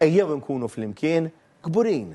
Ejjew inkunu flimkien kburin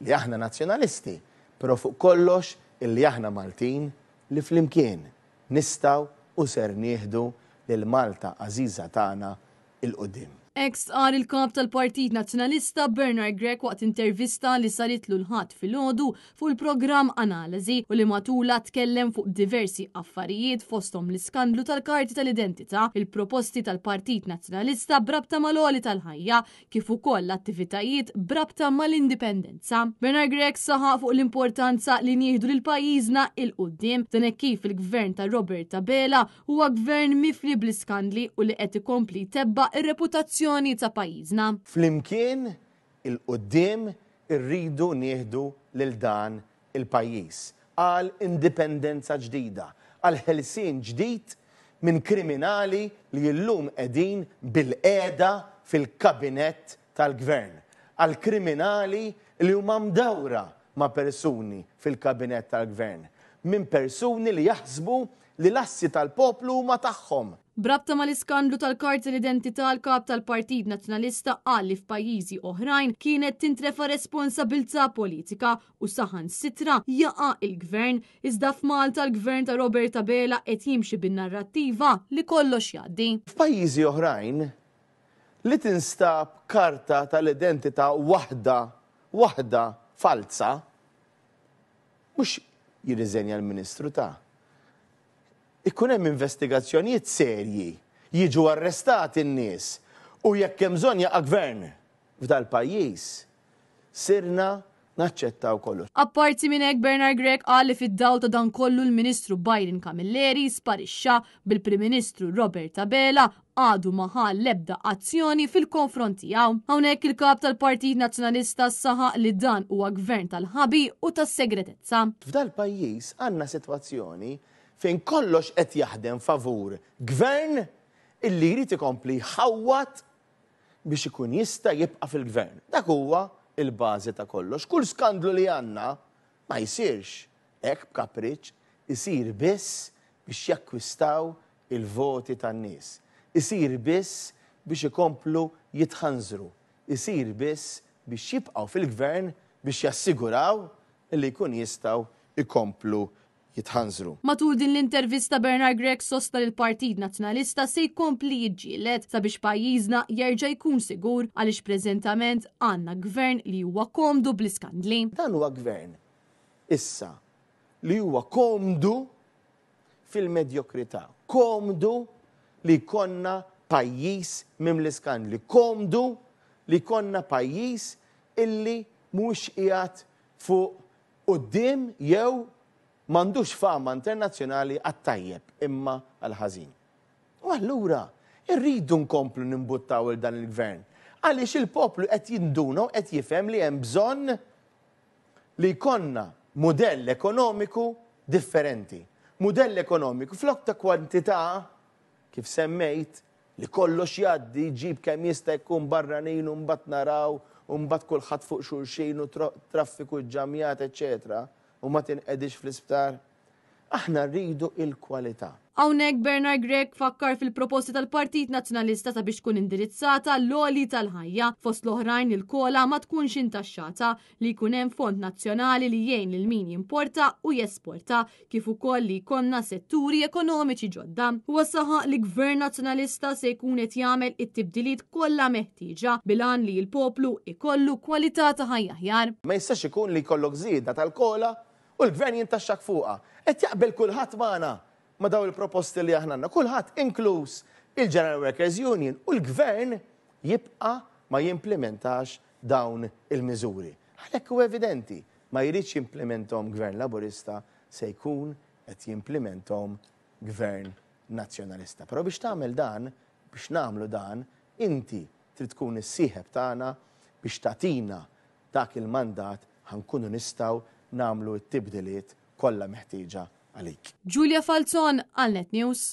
li aħna Nazzjonalisti, però fuq kollox illi aħna Maltin li flimkien nistgħu u ser nieħdu lil Malta għażiża tagħna 'l quddiem. Hekk stqarr il-Kap tal-Partit Nazzjonalista Bernard Grech waqt intervista li saritlu l-Ħadd filgħodu fuq il-programm Analiżi u li matulha tkellem fuq diversi affarijiet fosthom l-iskandlu tal-karti tal-identità, il-proposti tal-Partit Nazzjonalista b'rabta mal-għoli tal-ħajja kif ukoll l-attivitajiet b'rabta mal-Indipendenza. Bernard Grech saħaq fuq l-importanza li nieħdu lil pajjiżna 'il quddiem dan hekk kif il-Gvern ta' Robert Abela huwa gvern mifli bl-iskandli u li qed ikompli jtebba' r-reputazzjoni ta' pajjiżna. Flimkien 'il quddiem irridu nieħdu lil dan il-pajjiż għal indipendenza ġdida, għal ħelsien ġdid minn kriminali li llum qegħdin bilqiegħda fil-kabinett tal-gvern, għal kriminali li huma mdawra ma' persuni fil-kabinett tal-gvern, minn persuni li jaħsbu li l-assi tal-poplu huma tagħhom. B'rabta mal-iskandlu tal-karti tal-identità l-Kap tal-Partit Nazzjonalista qal li f'pajjiżi oħrajn kienet tintrefa' responsabilità politika u saħansitra jaqa' il-Gvern, iżda f'Malta l-Gvern ta' Robert Abela qed jimxi bin-narrattiva li kollox jgħaddi. F'pajjiżi oħrajn, li tinstab karta tal-identità waħda waħda falza, mhux jirriżenja l-Ministru ta'. Ikun hemm investigazzjonijiet serji, jiġu arrestati n-nies u jekk hemm bżonn jaqa' gvern. F'dal-pajjiż sirna naċċettaw kollox. Apparti minn hekk Bernard Grech qal li fid-dawl ta' dan kollu l-Ministru Byron Camilleri sparixxa, bil-Prim Ministru Robert Abela għadu ma ħa l-ebda azzjoni fil-konfront tiegħu. Hawnhekk il-Kap tal-Partit Nazzjonalista saħaq li dan huwa gvern tal-ħabi u tas-segretezza. F'dal-pajjiż għandna sitwazzjoni fejn kollox qed jaħdem favur gvern illi jrid ikompli jħawwad biex ikun jista' jibqa' fil-gvern. Dak huwa l-bażi ta' kollox. Kull skandlu li għandna ma jsirx hekk b'kapriċċ, isir biss biex jakkwistaw il-voti tan-nies. Isir biss biex ikomplu jitħanżru. Isir biss biex jibqgħu fil-gvern biex jassiguraw li jkun jistgħu jkomplu jitħanżru. Matul din l-intervista Bernard Grech sostna li l-Partit Nazzjonalista se jkompli jiġġieled sabiex pajjiżna jerġa' jkun sigur għaliex preżentament għandna gvern li huwa komdu bl-iskandli. Dan huwa gvern issa li huwa komdu fil-medjokrità, komdu li jkollna pajjiż mimli skandli, komdu li jkollna pajjiż illi mhuwiex qiegħed fuq quddiem jew m'għandux fama internazzjonali għat-tajjeb imma għall-ħażin. U allura rridu nkomplu nimbuttaw 'il dan il-Gvern għaliex il-poplu qed jinduna u qed jifhem li hemm bżonn li jkollna mudell ekonomiku differenti. Mudell ekonomiku flok ta' kwantità, kif semmejt, Li kollox jgħaddi, ġib kemm jista' jkun barranin u mbagħad naraw u mbagħad kulħadd fuq xulxin u traffiku ġġamjat eċċetera u ma tinqedix fl-isptar. Aħna rridu il-kwalità. Hawnhekk Bernard Grech fakkar fil-proposti tal-Partit Nazzjonalista sabiex tkun indirizzata l-għoli tal-ħajja, fost l-oħrajn li l-COLA ma tkunx intaxxata, li jkun hemm fond nazzjonali li jgħin lil min jimporta u jesporta, kif ukoll li jkollna setturi ekonomiċi ġodda. Huwa saħaq li Gvern Nazzjonalista se jkun qed jagħmel it-tibdiliet kollha meħtieġa bil-għan li l-poplu jkollu kwalità ta' ħajja aħjar. Ma jistax ikun li jkollok żieda tal-COLA u l-Gvern jintaxxak fuqha. Qed jaqbel kulħadd magħna ma' dawn il-proposti li aħna għandna. Kulħadd inkluż il-General Workers Union u l-Gvern jibqa' ma jimplimentax dawn il-miżuri. Għalhekk hu evidenti, ma jridx jimplimenthom Gvern Laburista se jkun qed jimplimenthom Gvern Nazzjonalista. Però biex tagħmel dan, biex nagħmlu dan, inti trid tkun is-sieħeb tagħna biex tagħtina dak il-mandat ħa nkunu nistgħu nagħmlu t-tibdiliet kollha meħtieġa għalik. Julia Falzon għal Net News.